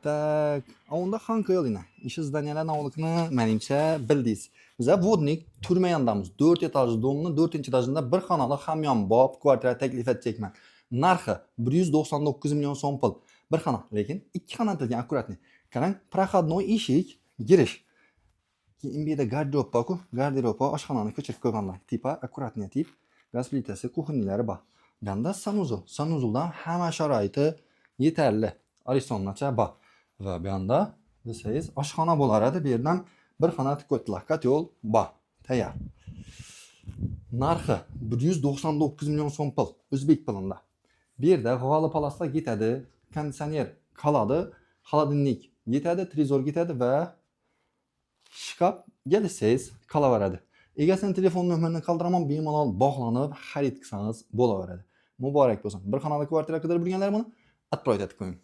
Так, a unda Xanko'lina. Ishi здания lar novlikni menimcha bildingiz. Biza Vodnik turma yonidamiz. 4 этаж дом ni 4-этаж ida bir xonali hamyonbop kvartira taklif etjakman. Narxi 199 million so'm pul. Bir xona, lekin ikki xona aytilgan, аккуратный. Qarang, проходной eshik, girish. Keyin bu yerda garderob bor-ku, garderob bor, oshxonani ko'chirib qo'yganlar. Типа аккуратный tip. Gaz plitasi, кухня lari bor. Bu yoqda санузел. Санузел dan hamma sharoiti yetarli. Aristongacha bor. Va bu yoqda desangiz oshxona bo'lar edi. Bu yerdan bir xona tikib qo'ydilar. Котёл bor. Tayyor. Narxi 199 million so'm pul, o'zbek pulida. Bu yerda g'oli palaslar ketadi, konditsioner qoladi, холодильник yetadi, televizor ketadi va shkaf kelsangiz qolaveradi. Egasini telefon nomerini qoldiraman, bemalol bog'lanib xarid qilsangiz bo'laveradi. Muborak bo'lsin. Bir xonali kvartira qidirib yurganlar buni отправить etib qo'ying.